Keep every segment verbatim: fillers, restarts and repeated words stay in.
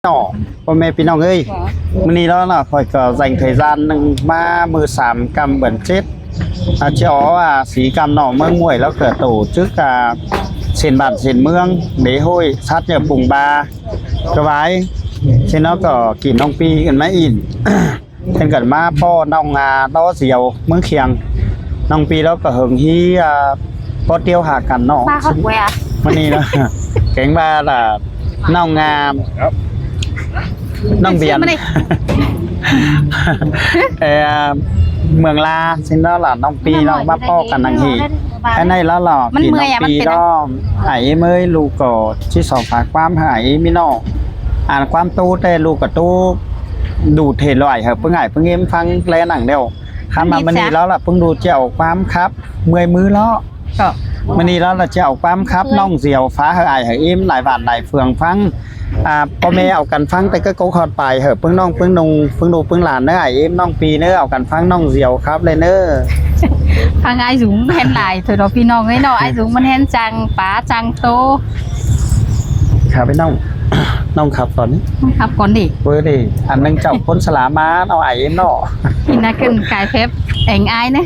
Ổ, ꞌpo ꞌme ꞌpi ꞌnọng ơi, ꞌmự ꞌnị ꞌló ꞌnọ khỏi ꞌcọ dành thời gian ꞌnưng ꞌmá ꞌmự sam ꞌcắm bươn chết. À, ꞌchí ók, à, sí ꞌcắm ꞌnọ ꞌmướng ꞌmuội ꞌló ꞌcọ tổ chức, à, sên bản sên ꞌmướng, lễ hội sát nhập vùng ba. ꞌCọ ꞌvái, ꞌchí ꞌnọ ꞌcọ kin ꞌnọng ꞌpi ꞌcắn ꞌmá ỉn. Hên ꞌcắn ꞌmá ꞌpo ꞌnọng, à, ꞌló Diêu ꞌmướng Khiêng. ꞌNọng ꞌpi ꞌló ꞌcọ hưng ꞌhí, à, ꞌpo ꞌtiếu hả ꞌcắn ꞌnọ. ꞌMự ꞌnị ꞌnọ. Kéng ꞌva là ꞌnọng, à, ꞌnọng Biên. Ê, à, ꞌmướng ꞌLa, ꞌsịn ꞌló là ꞌnọng ꞌpi ꞌnọng ꞌmá ꞌpo ꞌcắn nẳng ꞌhị. Cái này ꞌló là kin ꞌnọng ꞌpi ꞌló. Ải ꞌếm ơi, ꞌlụk ꞌcọ ꞌchí so phák ꞌquám hả ải ꞌếm ꞌnị ꞌnọ. Ăn ꞌquám ꞌtố té ꞌlụk ꞌcọ ꞌtố đủ thể loại hả ꞌpứng ải ꞌpứng ꞌếm ꞌphắng ꞌlé nẳng ꞌlẹo. Khắm ꞌmá ꞌmự ꞌnị ꞌló là ꞌpứng ꞌlụk ꞌchí au ꞌquám khắp ꞌmưới ꞌmứ ꞌló. ꞌMự ꞌnị ꞌló là ꞌchí au ꞌquám khắp ꞌnọng Diêu phá hả ải hả ꞌếm lai bản lai phường ꞌphắng. À, ꞌpo ꞌme au căn ꞌphắng té ꞌcọ ꞌcọ khót pay hả ꞌpứng ꞌnọng ꞌpứng ꞌnung ꞌpứng ꞌlụk ꞌpứng lan ꞌnớ, ải ꞌếm ꞌnọng ꞌpi ꞌnớ, au căn ꞌphắng ꞌnọng Diêu khắp ꞌlé ꞌnớ. ꞌPhắng ải dúng ꞌmen lai thôi đó ꞌpi ꞌnọng ơi ꞌnọ, ải dúng ꞌmắn hên chắng pá chắng ꞌtố. Khắp ꞌpi ꞌnọng, ꞌnọng khắp cón đi. Khắp cón đi. Ơ đi, ăn ꞌnưng chảu ꞌcốn sá ꞌlạ ꞌmá ꞌnọ ải ꞌếm ꞌnọ. Kin ꞌna kin cai phép ẻng ải ꞌnớ.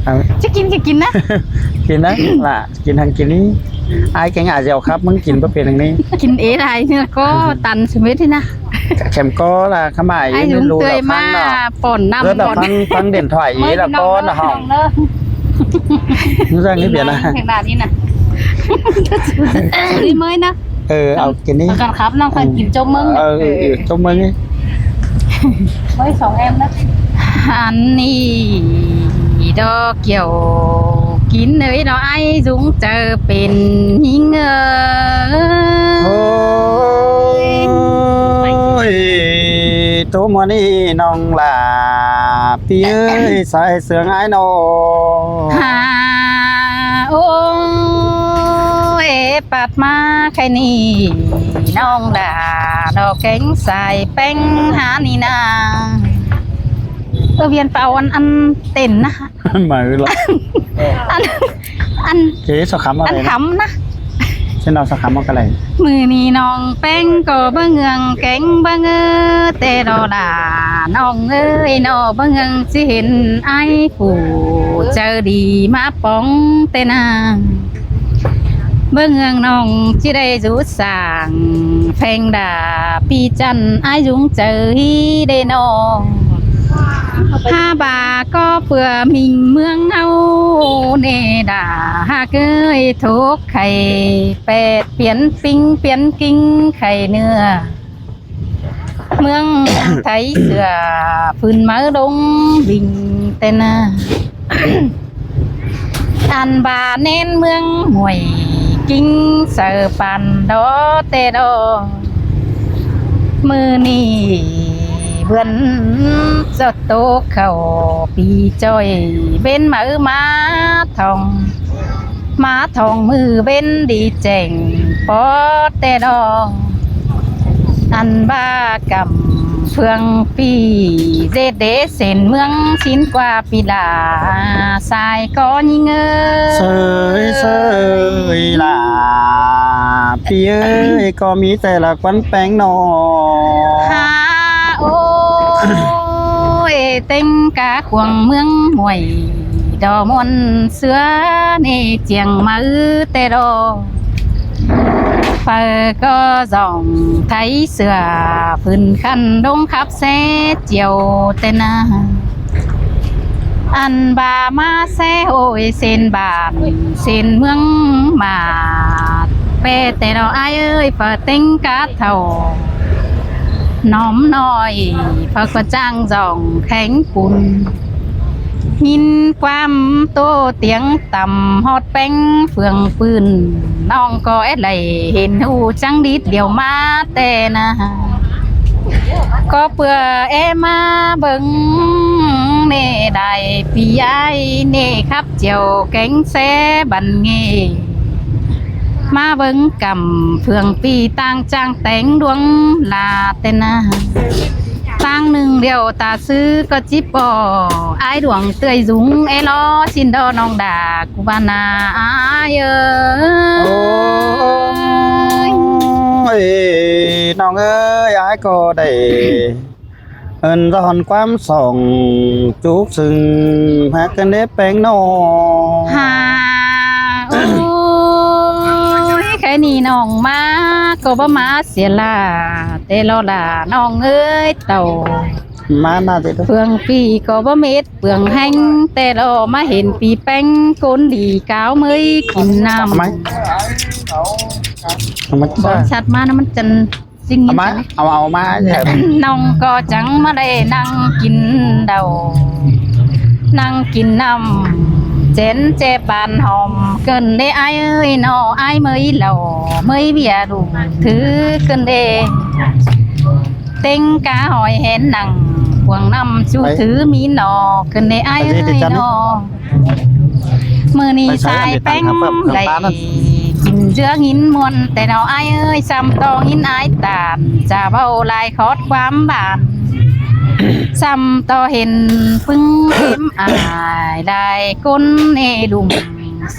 À. ꞌChí kin ꞌchí kin ꞌnớ. Kin ꞌnớ, ꞌlạ. Kin hăn kin ꞌnị. Ải kéng ải Diêu khắp ꞌmướng kin báu pên ꞌnị. Kin ế lai ꞌnớ ꞌcọ tăn sum mết ꞌnị ꞌnớ. Khém ꞌcọ là khắm ải ꞌmí dúng ꞌlụk tươi là ꞌphắng ꞌnọ. Pon ꞌnặm rất là pon. ꞌPhắng, ꞌphắng điện thoại ꞌí là ꞌcọ ꞌnọ hỏng. ꞌMứng dáng ꞌnị Biên à. Thế nào đi nè. Đi mới ꞌnớ. Ờ, au kin ꞌnị. Căn khắp ꞌnọng khăn kin chốm ꞌmướng. Ờ, ừ, ừ, chốm ꞌmướng ꞌnị. Mới song em ꞌnớ. Ăn ꞌnị đó kiẻo kin ơi đó ải dúng chaư pên ꞌhính ơi. Ôi, ꞌtố ꞌmưa ꞌnị ꞌnọng là ꞌpi ơi, sai sương ải ꞌnọ. Hả, ôi, ê, pắt ꞌmá khay ꞌnị ꞌnọng là đó kéng sai ꞌpéng hả ꞌnị ꞌna. Ơ, Biên páo ăn, ăn tên ꞌnớ. Ăn, ăn, ăn khắm ꞌnớ. Thế nào sao khắm ꞌmá cái này? ꞌMự ꞌnị ꞌnọng ꞌpéng ꞌcọ báu ꞌngương kéng báu ꞌngơ té đó là ꞌnọng ơi ꞌnọ báu ꞌngương ꞌchí hên ải phủ chaư đi ꞌmá póng té ꞌna. Báu ꞌngương ꞌnọng ꞌchí đảy dú sảng pheng đa ꞌpi chăn ải dúng chaư ꞌhí đê ꞌnọ. Hả ꞌva ꞌcọ ꞌpưa ꞌminh ꞌmướng ꞌháu ꞌnị đa hả ꞌcới thốc khay pét piến ꞌpính piến ꞌkính khay ꞌnưa. ꞌMướng Thái sửa phưn máư đông bình tên à. Ăn ꞌva ꞌnén ꞌmướng muối kính sờ bàn đó té đó. ꞌMự ꞌnị bươn ꞌdệt tô khảu pi ꞌchoi bến máư ꞌmá thong. ꞌMá thong ꞌmự bến đi chẻng pó té đó. Ăn ꞌva cắm phường pi dệt đế sên ꞌmướng sín qua pi là sai có nhính ơi. Sơi sơi là pi ơi, có mí té là quán peng nọ. Hả ôi, têng cá khuông ꞌmướng muối đó muôn sứa ꞌnị chiêng máư té đó. Phaư ꞌcọ dỏng Thái sửa phưn khăn đông khắp ꞌsé chiêu té ꞌna. Ăn ꞌva ꞌmá ꞌsé ôi sên bản sên ꞌmướng mả pé té đó ải ơi, phaư têng cá thảu nóm ꞌnọi, phaư ꞌcọ chang dỏng khéng pun. ꞌHín ꞌquám tô tiếng tăm ꞌhọt ꞌpéng phường pưn, ꞌnọng ꞌcọ é đảy hên ꞌhụ chắng đít điêu ꞌmá té ꞌna. ꞌCọ ꞌpưa é ꞌmá bớng ꞌnị đảy pi ải ꞌnị khắp chiêu kéng ꞌsé băn ꞌnị. ꞌMá bớng cắm phường pi ꞌtáng chang téng đuống là té ꞌna. ꞌTáng ꞌnưng điêu ta sư ꞌcọ chíp ꞌpọ ải đuống tươi dúng é lo xin đó ꞌnọng đa cu ba na ải ơi. Ơi, ꞌnọng ơi, ải ꞌcọ đảy ơn ꞌdọn ꞌquám sỏng chúc sưng hák ꞌcơn đế ꞌpéng ꞌnọ. Ha, ôi, khay ꞌnị ꞌnọng ꞌmá ꞌcọ báu ꞌmá sia ꞌla, té lo ꞌla ꞌnọng ơi tảu. ꞌMá ꞌna ꞌdệt ꞌpứng ꞌpi ꞌcọ báu mết ꞌpứng ꞌhéng, té lo ꞌmá hên ꞌpi ꞌpéng ꞌcốn đi cáo ꞌmới kin ꞌnặm. ꞌMá, ꞌmá, bón sắt ꞌmá ꞌna ꞌmắn chăn ꞌsịn ꞌnghín ꞌmá chăn. Au, au ꞌmá ꞌnị. ꞌNọng ꞌcọ chắng ꞌmá đảy ꞌnăng kin đaư, ꞌnăng kin ꞌnặm, chén ché ban hom ꞌcơn đế ải ơi ꞌnọ, ải ꞌmới lảu ꞌmới ꞌviạk ꞌlụk thứ ꞌcơn đế. ꞌTếng cá hỏi hên nẳng cuông ꞌnặm ꞌchu thứ ꞌmí ꞌnọ ꞌcơn đế ải ơi ꞌnọ. ꞌMự ꞌnị sai ꞌpéng đảy kin ꞌdứa ꞌnghín ꞌmuôn té ꞌnọ ải ơi, sắm ꞌto ꞌnghín ải ꞌtan, chả ꞌvạu lai khót ꞌquám bản. Sắm ꞌto hên ꞌpứng êm ải lai ꞌcốn ê đum.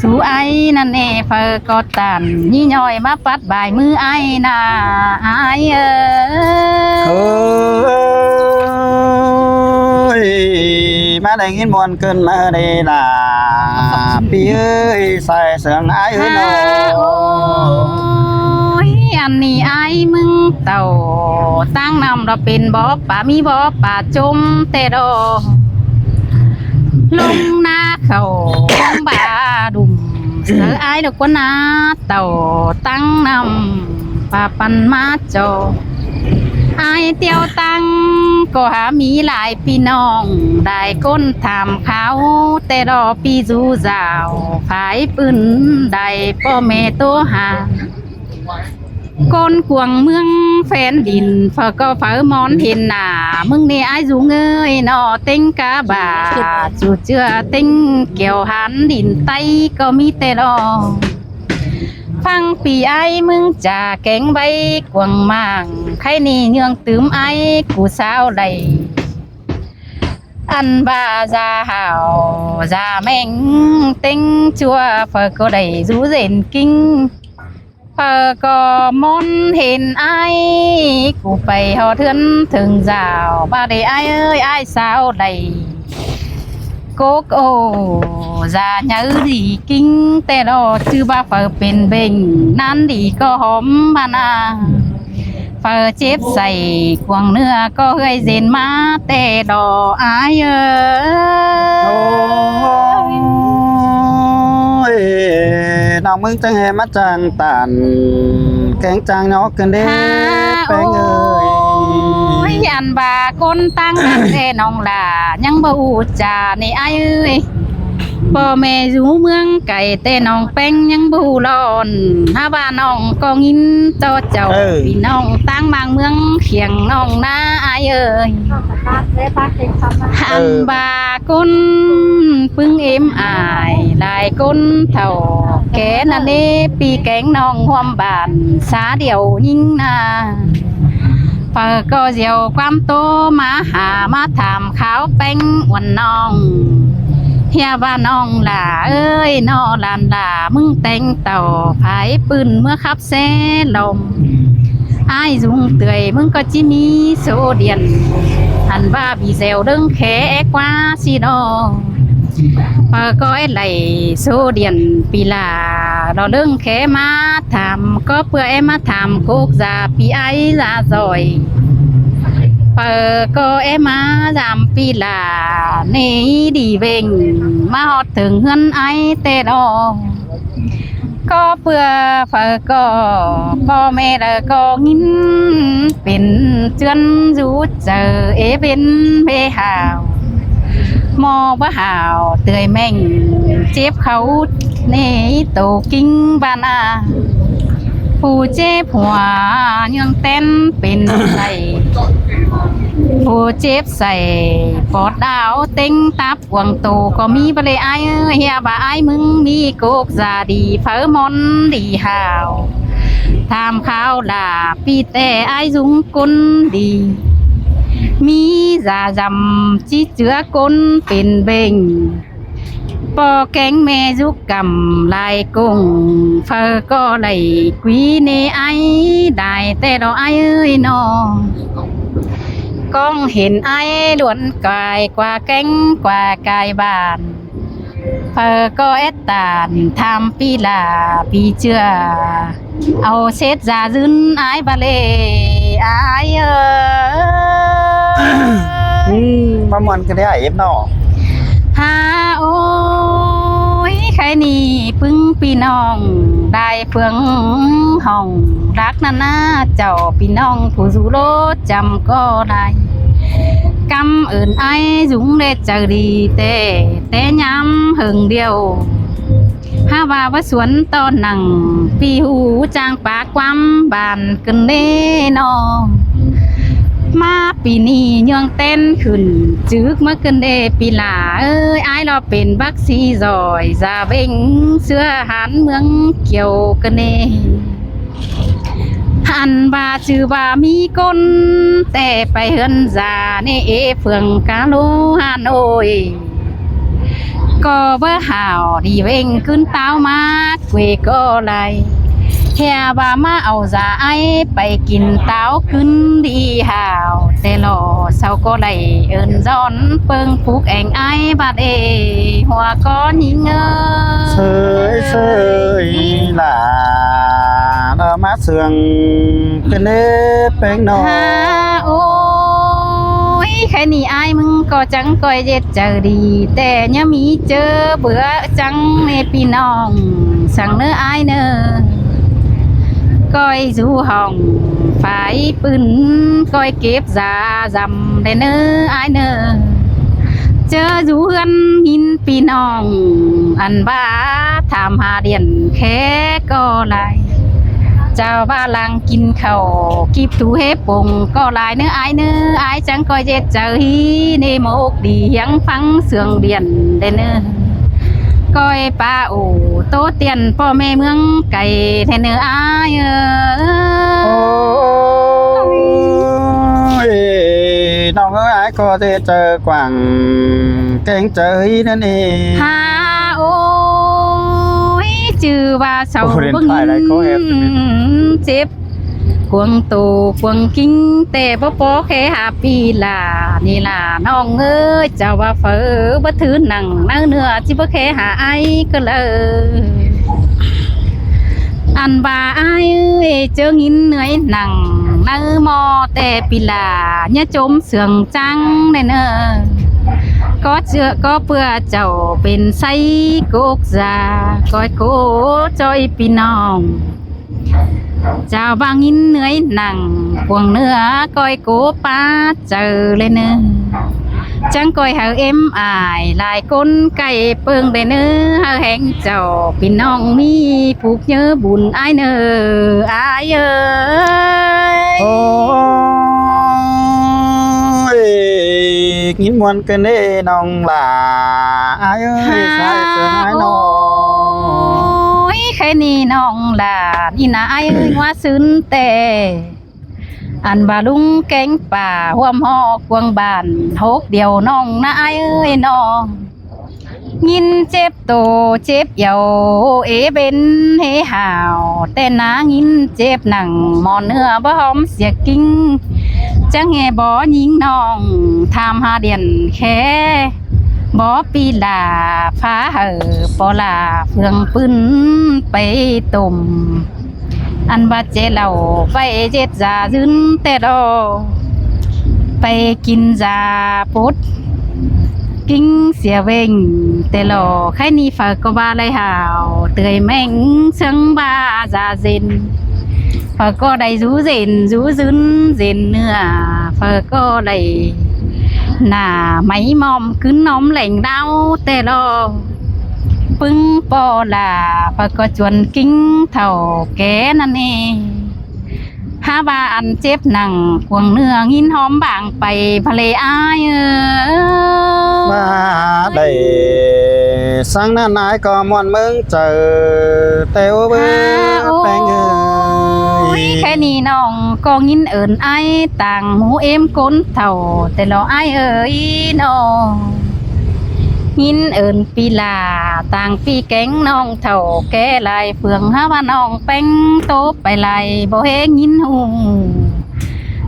Sú ải ꞌnặn ê, phaư ꞌcọ ꞌtan ꞌnị ꞌnọi ꞌmá pắt ꞌvạy ꞌmứ ải ꞌna, ải ơi. Ơi, ꞌmá đảy ꞌnghín ꞌmuôn ꞌcơn ꞌmá đảy ꞌla, ꞌpi ơi, sai sương ải ơi ꞌnọ. Ôi, ăn ꞌnị ải ꞌmứng tảu, ꞌtáng ꞌnặm lo pên bók, ꞌpá ꞌmí bók, ꞌpá chốm té lo. ꞌLống ꞌná khảu, ꞌlống ꞌva đum, sáư ải lo ꞌquá ꞌná tảu ꞌtáng ꞌnặm, ꞌpá păn ꞌmá ꞌchọ. Ải ꞌtiếu ꞌtáng ꞌcọ hák ꞌmí lai ꞌpi ꞌnọng, lai ꞌcốn tham kháo, té lo ꞌpi dú dảo, phái ꞌpứng đảy ꞌpo ꞌme ꞌtố ha. ꞌCốn cuông ꞌmướng phén đin, phaư ꞌcọ phaư món hên nả, ꞌmứng ꞌnị ải Dúng ơi ꞌnọ, ꞌtếng cá bả, ꞌchu ꞌchưa ꞌtếng kiẻo hán đin ꞌTáy ꞌcọ ꞌmí té lo. ꞌPhắng ꞌpi ải ꞌmứng chả kéng ꞌvạy cuông mảng, khay ꞌnị ꞌnhương tứm ải ꞌcú sáo đảy. Ăn ꞌva da hảo, da ꞌmeng ꞌtếng ꞌchua, phaư ꞌcọ đảy dú dên kin. Phaư ꞌcọ món hên ải, ꞌcú pay ꞌhọt ꞌhướn thửng dảo, ꞌva đảy ải ơi, ải sáo đảy. Cốc ô, da nháư đi kin té lo, ꞌchư ꞌva phaư pên bêng, ꞌnặn đi ꞌcọ hóm ꞌva ꞌna. Phaư chếp say cuông ꞌnưa ꞌcọ ꞌhưới dên ꞌmá té lo ải ơi. Ôi, ꞌnọng ꞌmứng chắng ꞌhê ꞌmá chang ꞌtan, kéng chang ꞌnhó ꞌcơn đế ꞌpéng ơi. Ôi, ăn ꞌva ꞌcốn ꞌtáng ꞌnặn té ꞌnọng ꞌla, ꞌnhắng báu ꞌhụ chả ꞌnị ải ơi. ꞌPo ꞌme dú ꞌmướng cay té ꞌnọng ꞌpéng ꞌnhắng báu ꞌhụ lon. Hák ꞌva ꞌnọng ꞌcọ ꞌnghín ꞌto chảu, pi ꞌnọng ꞌtáng ꞌmáng ꞌmướng khiêng ꞌnọng ꞌná ải ơi. Ăn ꞌva ꞌcốn ꞌpứng êm ải, lai ꞌcốn thảu ké ꞌnặn ê, ꞌpi kéng ꞌnọng ꞌhuôm bản, sa điêu ꞌnhính ꞌna. Phaư ꞌcọ diêu ꞌquám ꞌtố ꞌmá hả ꞌmá tham kháo ꞌpéng uôn ꞌnọng. ꞌHia ꞌva ꞌnọng ꞌla ơi, ꞌnọ ꞌlan ꞌla ꞌmứng téng tảu, phái ꞌpứng ꞌmứa khắp ꞌsé lom. Ải Dúng tưới ꞌmứng ꞌcọ ꞌchí ꞌmí số điện. Ăn ꞌva ꞌpi dẻo ꞌlớng khé é ꞌquá ꞌsịn ꞌnọ. Phaư ꞌcọ é đảy số điện ꞌpi ꞌla, lo ꞌlớng khé ꞌmá tham, ꞌcọ ꞌpưa é ꞌmá tham cốc da ꞌpi ải da doi. Phaư ꞌcọ é ꞌmá dăm ꞌpi ꞌla, ꞌnị đi ꞌvến ꞌmá ꞌhọt thửng ꞌhướn ải té lo. ꞌCọ ꞌpưa phaư ꞌcọ, ꞌpo ꞌme đaư ꞌcọ ꞌnghín pên ꞌchướn dú chaư é ꞌvến ꞌvế hảo. ꞌMo báu hảo tưới ꞌmeng chếp khảu ꞌnị tô kin ꞌva ꞌna. Phủ chếp hua ꞌnhương ꞌtén pên say, phủ chếp say ꞌpọt đao ꞌtếng táp cuông tô ꞌcọ ꞌmí ꞌva đảy ải ơi. ꞌHia ꞌva ải ꞌmứng ꞌmí cốc da đi, phaư món đi hảo. Tham kháo ꞌla ꞌpi té ải Dúng ꞌcốn đi. ꞌMí da dăm ꞌchí ꞌchưa ꞌcốn pên bêng. ꞌPọ kéng ꞌme dú căm lai cúng, phaư ꞌcọ đảy quí ꞌnị ải, đảy ꞌtẹ lo ải ơi ꞌnọ. Cóng hên ải ꞌluôn cai ꞌquá kéng ꞌquá cai bản, phaư ꞌcọ ét tản tham ꞌpi ꞌla ꞌpi ꞌchưa, au sét da dưn ải ꞌva ꞌlế ải ơi. Ừ, ꞌmá ꞌmuôn ꞌcọ đảy ải ép ꞌnọ. Ha ôi, khay ꞌnị ꞌpứng ꞌpi ꞌnọng đảy phướng hỏng đắc ꞌnặn ꞌna, chảu ꞌpi ꞌnọng phủ dú ꞌlố chăm ꞌcọ đảy. Căm ứn ải dú ꞌlế chaư đi ꞌtẹ, ꞌtẹ ꞌnhám hơng điêu. Hák ꞌva ꞌva suôn ꞌto nẳng, ꞌpi ꞌhụ chang pák ꞌquám bản ꞌcứn ꞌlế ꞌnọ. ꞌMá ꞌpi ꞌnị ꞌnhương ꞌtén khửn chứk ꞌmá ꞌcứn ꞌlế ꞌpi ꞌla ơi, ải lo pên bác sĩ giỏi da ꞌvến ꞌsứa hán ꞌmướng Kiêu ꞌcứn ꞌlế. Hăn ꞌva chứ ꞌva ꞌmí ꞌcốn ꞌtẹ pay ꞌhướn da ꞌnị ế phướng cá ꞌlú Hà Nội. ꞌCọ báu hảo đi ꞌvến ꞌcứn táo ꞌmá quê ꞌcọ lai. Hê ꞌva ꞌmá au da ải pay kin táo ꞌcứn đi hảo. ꞌTẹ lo sau ꞌcọ đảy ơn ꞌdọn ꞌpứng púk eng ải ꞌva ꞌlế hua ꞌcọ ꞌnhính ơi. Sới sới ꞌla, ꞌla ꞌmá sương ꞌcứn ꞌlế ꞌpéng ꞌnọ. Ha ôi, khay ꞌnị ải ꞌmứng ꞌcọ chắng ꞌcoi ꞌdệt chaư đi, ꞌtẹ ꞌnhá ꞌmí ꞌchớ bứa chắng ꞌnị ꞌpi ꞌnọng, săng ꞌnớ ải ꞌnớ. ꞌCoi dú hỏng phải ꞌpứng, ꞌcoi kếp da dăm ꞌlế ꞌnớ ải ꞌnớ. ꞌChớ dú ꞌhướn ꞌhín ꞌpi ꞌnọng ăn ꞌva tham ha điện khé ꞌcọ lai. Chảu ꞌva lăng kin khảu kip thú hế pông ꞌcọ lai ꞌnớ ải ꞌnớ, ải chắng ꞌcoi ꞌdệt chaư hí ꞌnị mốc đi hiếng phắng sương điện ꞌlế ꞌnớ. ꞌCoi pá ổ ꞌtố tiên ꞌpo ꞌme ꞌmướng cay ꞌlế ꞌnớ ải ơi. Ôi, ꞌnọng ơi, ải ꞌcọ ꞌdệt chaư quảng kéng chaư hí ꞌnặn ế. Ha ôi, chứ ꞌva sau ôi, điện thoại lại có em. Chếp cuông tô cuông kính ꞌtẹ báu ꞌpo khé hả ꞌpi ꞌla ꞌnị ꞌla ꞌnọng ơi, chảu ꞌva phaư báu thứ nẳng ꞌnớ ꞌnưa ꞌchí báu khé hả ải ꞌcọ ꞌlơ. Ăn ꞌva ải ơi, ꞌchớ ꞌnghín ꞌnưới nẳng ꞌnớ ꞌmo ꞌtẹ ꞌpi ꞌla ꞌnhá chốm sương chắng ꞌnê ꞌnớ. ꞌCọ ꞌchưa ꞌcọ ꞌpưa chảu pên ꞌsáy cốc da, ꞌcoi ꞌcọ ꞌchoi ꞌpi ꞌnọng. Chảu ꞌva ꞌnghín ꞌnưới nẳng cuông ꞌnưa ꞌcoi ꞌcọ pá chaư ꞌlế ꞌnớ. Chắng ꞌcoi hảư ꞌếm ải lai ꞌcốn cay ꞌpơng ꞌlế ꞌnớ, hảư ꞌhéng chảu ꞌpi ꞌnọng ꞌmí púk ꞌnhớ bun ải ꞌnớ, ải ơi. Ôi, ꞌnghín ꞌmuôn ꞌcọ ꞌnê ꞌnọng ꞌla ải ơi, ha sai sương ải ꞌnọng. Ôi, khay ꞌnị ꞌnọng ꞌla ꞌnị ꞌna ải ơi, ꞌngoá sưn ꞌtẹ. Ăn ꞌva ꞌlung kéng pả ꞌhuôm ꞌhọ cuông bản hốc điêu ꞌnọng ꞌna ải ơi ꞌnọng. ꞌNgín chếp tô chếp iẻo ế bến hế hảo, ꞌtẹ ꞌna ꞌnghín chếp nẳng ꞌmo ꞌnưa báu hóm sia ꞌkính. Chắng ꞌhê bók ꞌnhính ꞌnọng tham ha điện khé, bók ꞌpi ꞌla phá hảư ꞌpo ꞌla phương ꞌpưn pay tôm. Ăn ꞌva ꞌchế lảu pay ꞌdệt da dưn ꞌtẹ lo, pay kin da pốt ꞌkính sia ꞌvến ꞌtẹ lo. Khay ꞌnị phaư ꞌcọ ꞌva lai hảo tươi ꞌmếng sương ꞌva da ꞌdệt. Phaư ꞌcọ đảy dú ꞌdệt dú dưn ꞌdệt ꞌnưa, phaư ꞌcọ đảy nả máy mòm ꞌcứn ꞌnóm lẻng đao ꞌtẹ lo. ꞌPứng ꞌpo ꞌla phaư ꞌcọ chuôn ꞌkính thảu ké ꞌnặn ê. Hák ꞌva ăn chếp nẳng cuông ꞌnưa ꞌnghín hóm bảng pay ꞌva ꞌlế ải ơi. ꞌVa đảy săng ꞌnặn ải ꞌcọ ꞌmuôn ꞌmớng chaư ꞌtẹ ꞌvớ ꞌpéng ơi. Khay ꞌnị ꞌnọng ꞌcọ ꞌnghín ơn ải tang mú ꞌếm ꞌcốn thảu ꞌtẹ lo ải ơi ꞌnọng. ꞌNghín ơn ꞌpi ꞌlạ, tang ꞌpi kéng ꞌnọng thảu ké lai, phương hák ꞌva ꞌnọng ꞌpéng ꞌtố pay lai báu ꞌhế ꞌnghín hu.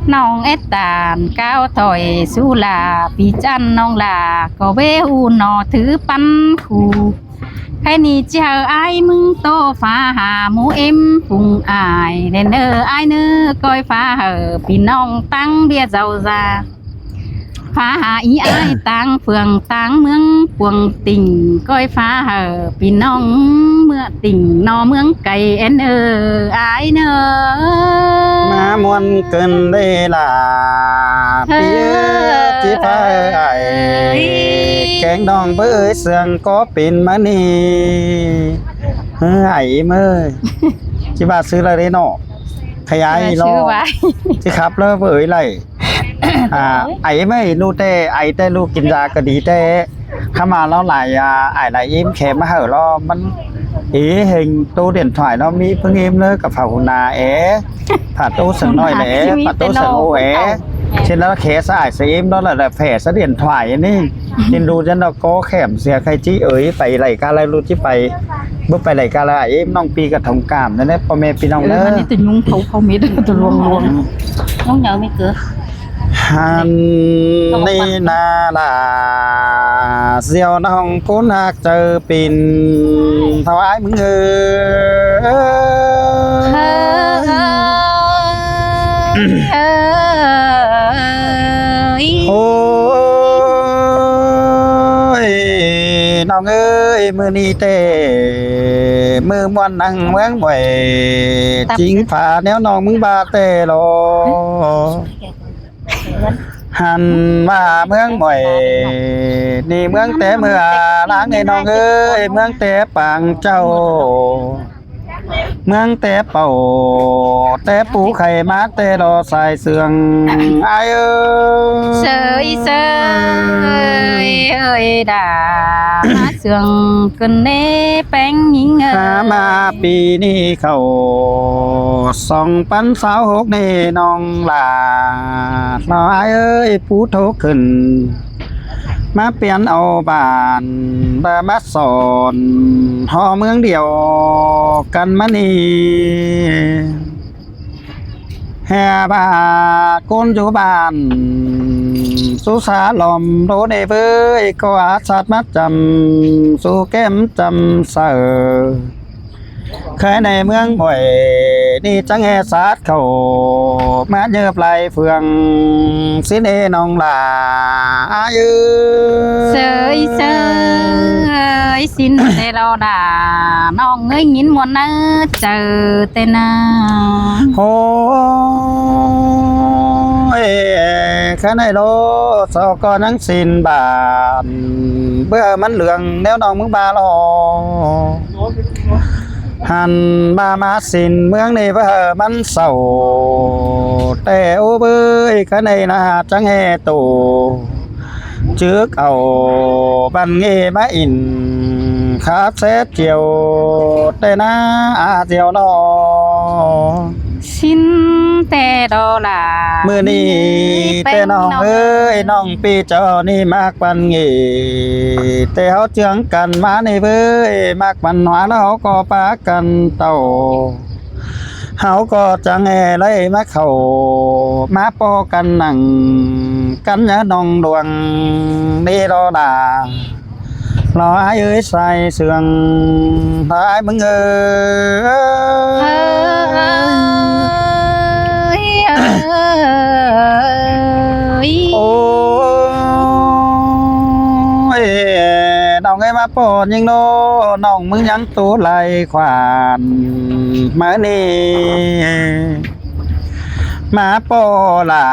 ꞌNọng ét tản cáo thỏi sú ꞌlạ, ꞌpi ꞌchăn ꞌnọng ꞌlạ ꞌcọ báu hu ꞌnọ thứ păn khu. Khay ꞌnị ꞌchí hảư ải ꞌmứng ꞌtố phá hả ꞌmú ꞌếm phung ải, ꞌlẹo ꞌnớ ải ꞌnớ ꞌcoi phá hảư ꞌpi ꞌnọng ꞌtáng ꞌviạk dau da. Phá hả ꞌí ải ꞌtáng phường ꞌtáng ꞌmướng cuông tỉnh, ꞌcoi phá hảư ꞌpi ꞌnọng ꞌmứa tỉnh ꞌnọ ꞌmướng cay ꞌén ơ ải ꞌnớ. ꞌMá ꞌmuôn ꞌcứn đé ꞌlạ, ꞌpi ꞌchí phá hảư ải kéng ꞌnọng báu ới sương có pên ꞌmá ꞌnị. Ơ, ải ꞌếm ơi. ꞌChí ꞌva sư ꞌlạ đé ꞌnọ. Khay ải ꞌló. ꞌChí khắp ꞌlớ báu ới đảy. À, ải ꞌếm ơi, ꞌlụk té, ải té ꞌlụk kin da ꞌcọ đi té. Khăm ꞌmá ꞌló lai, à, ải lai ꞌếm khe ꞌmá hảư ꞌló, ꞌmắn ế hên ꞌtố điện thoại ꞌló ꞌmí ꞌpứng ꞌếm ꞌnớ ꞌcọ phả hủ nả é. Phả ꞌtố sân ꞌnọi lé, phả ꞌtố sân ô é. ꞌChí ꞌló khe ꞌsớ ải ꞌsớ ꞌếm ꞌló ꞌlạ ꞌlạ phả ꞌsớ điện thoại ꞌnị. ꞌChí ꞌlụk ꞌdệt ꞌnọ ꞌcọ khẻm sia khay ꞌchí ới pay lai cá lai ꞌlụk ꞌchí pay. Báu pay lai cá lai ꞌếm ꞌnọng ꞌpi ꞌcọ thông cảm ꞌnớ, ꞌpo ꞌme ꞌpi ꞌnọng ꞌnớ. Hăn ꞌnị ꞌnạ ꞌlạ, ꞌdiu ꞌnọng ꞌcốn ꞌhặc chaư pên thảu ải ꞌmứng ơ. Ôi, ꞌnọng ơi, ꞌmự ꞌnị té ꞌmự ꞌmuôn ꞌnăng ꞌmướng ꞌmuội, chính phả ꞌnéo ꞌnọng ꞌmứng ꞌva té lo. Hăn ꞌva ꞌmướng ꞌmuội ꞌnị ꞌmướng té ꞌmưa ꞌláng ꞌnị ꞌnọng ơi, ꞌmướng té pang chảu. ꞌMướng té pảu, té pú khay ꞌmá té lo sai sương ải ơi. Sơi sơi ơi đà, ꞌmá sương ꞌcứn ꞌnê ꞌpéng ꞌnhính ơi. Khá ꞌmá ꞌpi ꞌnị khảu song păn sáu hốc ꞌnị ꞌnọng ꞌlạ, lo ải ơi, pú thố khửn. ꞌMá piến au bản, ꞌva ꞌmá son, ꞌhó ꞌmướng điêu căn ꞌmá ꞌnị. ꞌHẹ ꞌva ꞌcốn dú bản, sú sa lom đố ꞌnị ꞌvới, ꞌcọ a sắt ꞌmá chăm, sú kém chăm saư. Khay ꞌnị ꞌmướng ꞌmuội ꞌnị chắng ꞌhê sắt khảu ꞌmá ꞌnhợp lai phường ꞌsịn ê ꞌnọng ꞌlạ ải ơi. Sơi sơi ơi, ꞌsịn té lo đà, ꞌnọng ới ꞌnghín ꞌmuôn ꞌnớ chaư té ꞌnớ. Hô, ê, khay ꞌnị ꞌlô, so ꞌcọ ꞌnhắng ꞌsịn bản, báu hảư ꞌmắn lương ꞌnéo ꞌnọng ꞌmứng ꞌva lo. Hăn ꞌva ꞌmá ꞌsịn ꞌmướng ꞌnị báu hảư ꞌmắn sảu, té ú bới kha ꞌnị ꞌnạ chắng ꞌhê tô. Chứk au băn ꞌnghê ꞌmá ỉn khá sét chiêu té ꞌnạ a ꞌdiu ꞌnọ. ꞌSịn té đo đà. ꞌMự ꞌnị té ꞌnọng ơi, ꞌnọng ꞌpi chảu ꞌnị ꞌmặc băn ꞌnghê. Té ꞌháu ꞌchương căn ꞌmá ꞌnị ꞌvới, ꞌmặc băn ꞌhua ꞌháu ꞌcọ pá căn tảu. ꞌHáu ꞌcọ chắng ꞌhê ꞌlạy ꞌmá khảu, ꞌmá ꞌpo căn nẳng, căn ꞌnhá ꞌnọng đuang ꞌnị lo đà. Lo ải ơi sai sương, lo ải ꞌmứng ơi. Ôi, ꞌnọng ơi ꞌmá ꞌpo ꞌnhính ꞌnô, ꞌnọng ꞌmứng ꞌnhắng tu lai khoản ꞌmá ꞌnị. ꞌMá ꞌpo lả,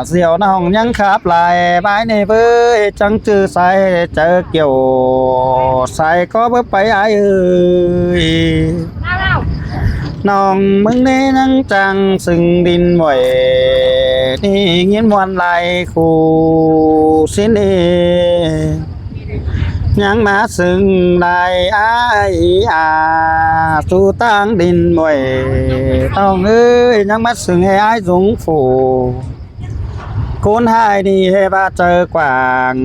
ꞌdiu ꞌnọng ꞌnhắng khắp lai ꞌmá ꞌnị ꞌvới, chắng ꞌchư sai chaư kiẻo, sai ꞌcọ báu pay ải ơi. ꞌNọng ꞌmứng ꞌnị ꞌnhắng chắng sưng đin muội, ꞌnị ꞌnghín ꞌmuôn lai khu ꞌsịn ê. ꞌNhắng ꞌmá sưng lai ải a, sú ꞌtáng đin muội. ꞌNọng ơi, ꞌnhắng ꞌmá sưng ê ải dúng phủ. ꞌCốn ꞌhại đi ꞌhế ꞌva chaư quảng,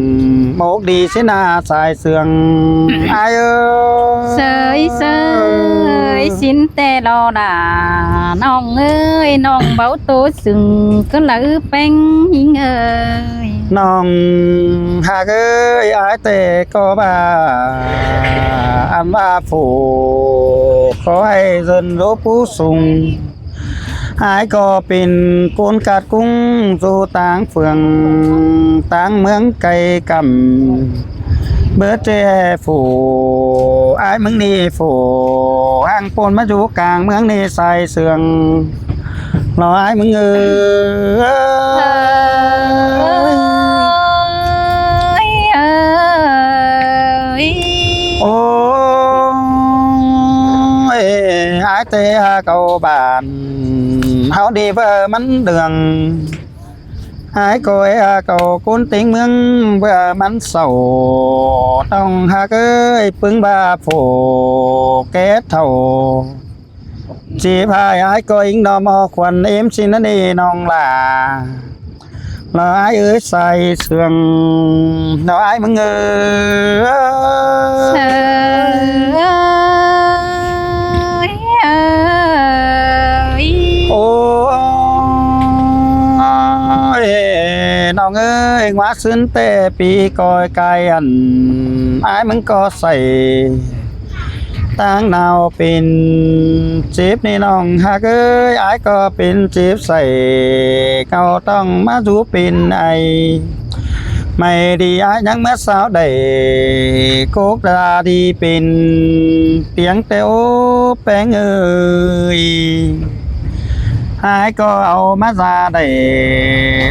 mốc đi ꞌsịn ꞌna sai sương. Ái ơi. Sơi sơi, ꞌsịn ꞌtẹ lo đa. ꞌNọng ơi, ꞌnọng báu tô sưng, ꞌcọ lau ꞌpéng ꞌhính ơi. ꞌNọng ꞌhặc ơi, ái ꞌtẹ ꞌcọ ꞌva, ăn ꞌva phủ, ꞌcọ ꞌhại dân dố pú sung. Ái ꞌcọ pên ꞌcốn ꞌcặt ꞌcúng ꞌdụ ꞌtáng phường, ꞌtáng ꞌmướng cay căm. Bớt ꞌchớ phủ, ái ꞌmứng ꞌnị phủ, ꞌhăng ꞌpôn ꞌmá dú cang ꞌmướng ꞌnị sai sương. Lo ái ꞌmứng ơi. Ôi, ái ꞌtẹ ꞌhặc au bản, ꞌháu đi ꞌvớ ꞌmắn đường. Ái ꞌcọ ꞌhặc au ꞌcốn ꞌtếng ꞌmướng ꞌvớ ꞌmắn sảu. ꞌNọng ꞌhặc ơi, ꞌpứng ꞌva phủ ké thảu. Chếp ꞌhại ái ꞌcọ ính ꞌnọm ꞌmo khuôn ꞌếm ꞌsịn ꞌnặn ꞌnị ꞌnọng lả. Lo ái ơi sai sương, lo ái ꞌmứng ơi. Ôi, ꞌnọng ơi, ꞌngoá ꞌsứn ꞌtẹ pi ꞌcoi cai ăn, ái ꞌmứng ꞌcọ sai. ꞌTáng nao pên chếp ꞌnị ꞌnọng ꞌhặc ơi, ái ꞌcọ pên chếp sai, ꞌcọ ꞌtong ꞌmá dú pên ai. ꞌMạy đi ái ꞌnhắng ꞌmá sáo đảy, cốc đa đi pên piếng ꞌtẹ ꞌpéng ơi. Ái ꞌcọ au ꞌmá da đảy,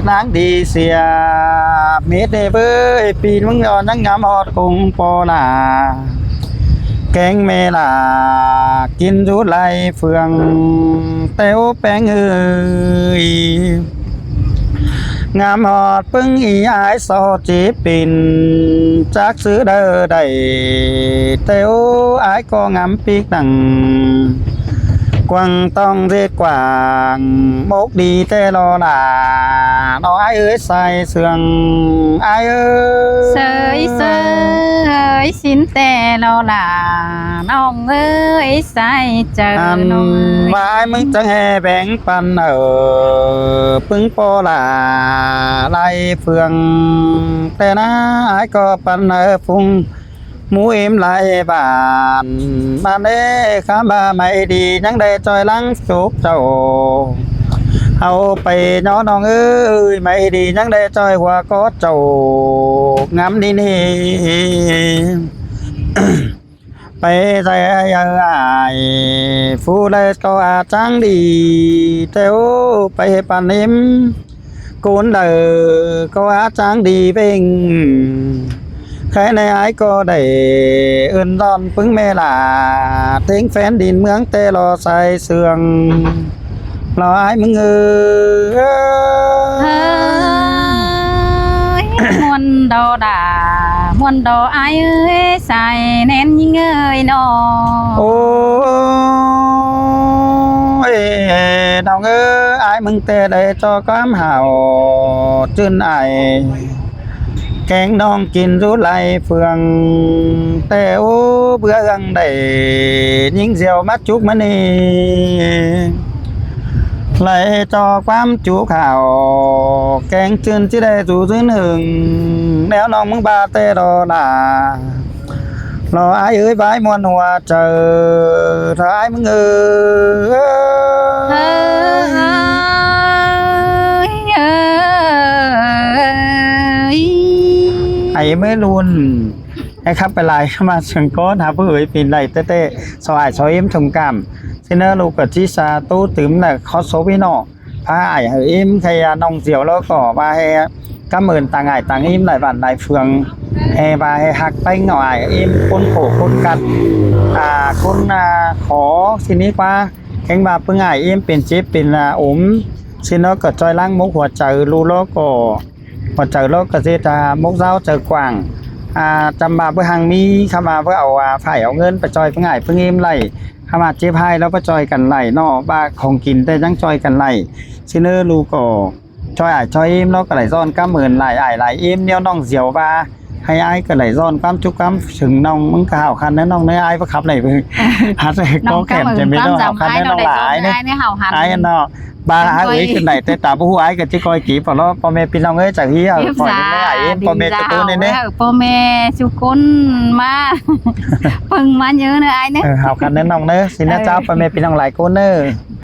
ꞌláng đi sia, mết ꞌnị ꞌvới, pin ꞌmứng ꞌnhó ꞌnhắng ngắm ꞌhọt ꞌcốn ꞌpo lả. Kéng ꞌme lả kin dú lai phường, ꞌtẹ ꞌpéng ơi. Ngắm ꞌhọt ꞌpứng ꞌí ái so chếp pên, chắc ꞌsứ đaư đảy, ꞌtẹ ái ꞌcọ ngắm pík nẳng. Quảng ꞌtong ꞌdệt quảng, mốc đi ꞌtẹ lo lả, lo ái ơi sai sương, ái ơi. Sơi sơi, ꞌsịn ꞌtẹ lo lả, ꞌnọng ơi sai chaư. Ăn ꞌnọng ơi. ꞌVa ái ꞌmứng chắng ꞌhế béng păn ở ꞌpứng ꞌpo lả lai phường, ꞌtẹ ꞌna ái ꞌcọ păn ở phung ꞌmú ꞌếm lai bản. Bản ꞌnê khám ꞌva ꞌmạy đi ꞌnhắng đảy ꞌchoi ꞌláng chốp chảu. Au pay ꞌnhó ꞌnọng ơi, ꞌmạy đi ꞌnhắng đảy ꞌchoi hua có chảu. Ngắm đi ꞌnị. Pay dạy ꞌhại ải, phủ lai ꞌcọ a chắng đi, ꞌtẹ pay păn ꞌếm. ꞌCốn đaư ꞌcọ a chắng đi ꞌvến. Khay ꞌnị ái ꞌcọ đảy ưn ꞌdọn ꞌpứng ꞌme lả, ꞌtếng phén đin ꞌmướng ꞌtẹ lo sai sương. Lo ái ꞌmứng ơi. Ơi, muôn đo đa, muôn đo ái ơi, sai ꞌnén ꞌnhính ơi ꞌnọ. Ôi, ꞌnọng ơi, ái ꞌmứng ꞌtẹ đảy ꞌchọ ꞌquám hảu ꞌchưn ải. Kéng ꞌnọng kin dú lai phường, ꞌtẹ ú bứa ꞌhăng đảy ꞌnhính diêu ꞌmá chúc ꞌmá ꞌnị. Lai ꞌchọ ꞌquám chúc hảu, kéng ꞌchưn ꞌchí đảy dú dưn hưng, ꞌnéo ꞌnọng ꞌmứng ꞌva ꞌtẹ lo lả. Lo ái ơi, ꞌvái muôn hua chaư, lo ái ꞌmứng ơi. Ơi, ơi. Ải ꞌmới ꞌlun. Ái khắp pay lai ꞌmá sương ꞌcốn hảư ꞌpứng ơi pên lai ꞌtẹ ꞌtẹ. So ải so ꞌếm thông cảm. ꞌSịn ꞌnớ ꞌlụk ꞌcọ ꞌchí sa ꞌtố tứm ꞌnạ khó số ꞌmí ꞌnọ. Pá ải hảư ꞌếm khay a ꞌnọng diêu ꞌló ꞌcọ ꞌva ꞌhế cám ơn tang ải tang ꞌếm lai bản lai phường. ꞌHế ꞌva ꞌhế ꞌhặc ꞌpéng ꞌnọ ải ꞌếm ꞌcốn khổ ꞌcốn ꞌcặt. A, ꞌcốn, a, khó ꞌsịn ꞌnị ꞌquá. Kéng ꞌva ꞌpứng ải ꞌếm pên chếp pên, a, ốm. ꞌSịn ꞌnớ ꞌcọ ꞌchoi ꞌláng mốc hua chaư ꞌlụk ꞌló ꞌcọ. Hua chaư ꞌló ꞌcọ ꞌdệt, a, mốc dáo chaư quảng. A, chăm ꞌva báu ꞌhăng ꞌmí, khăm ꞌva báu au, a, phải au ꞌngớn pay ꞌchoi ꞌpứng ải ꞌpứng ꞌếm đảy. Khăm ꞌva chếp ꞌhại ꞌló báu ꞌchoi căn đảy ꞌnọ, ꞌva khong kin ꞌtẹ ꞌnhắng ꞌchoi căn đảy. ꞌSịn ꞌnớ ꞌlụk ꞌcọ ꞌchoi ải ꞌchoi ꞌếm ꞌnớ ꞌcọ đảy ꞌdọn ꞌquám ꞌmướng lai ải lai ꞌếm ꞌnéo ꞌnọng ꞌdiu ꞌva, ꞌhứ ải ꞌcọ đảy ꞌdọn ꞌquám ꞌchu ꞌquám sưng ꞌnọng ꞌmứng ꞌcọ hảo khăn ꞌnớ ꞌnọng ꞌnớ, ải ꞌva khắp đảy ꞌhứ. Hảư ꞌcọ ꞌkhẹm ꞌchí mết ꞌnớ hảo khăn ꞌnớ ꞌnọng lai ải ꞌnớ. Ải ꞌnớ ꞌva ải ꞌchoi ꞌcọ đảy té ta báu ꞌhụ ải ꞌcọ ꞌchí ꞌcoi kỉ pọ lo ꞌpo ꞌme ꞌpi ꞌnọng ꞌới, chắng ꞌhí ꞌcọ ꞌnớ ải ꞌếm ꞌpo ꞌme ꞌchu ꞌcốn ꞌnớ. ꞌPo ꞌme ꞌchu ꞌcốn ꞌmá, ꞌpứng ꞌmá ꞌnhớ ꞌnớ ải ꞌnớ. Hảo khăn ꞌnớ ꞌnọng ꞌnớ, ꞌsịn ꞌnớ ꞌcháo ꞌpo ꞌme ꞌpi ꞌnọng lai ꞌcốn ꞌnớ.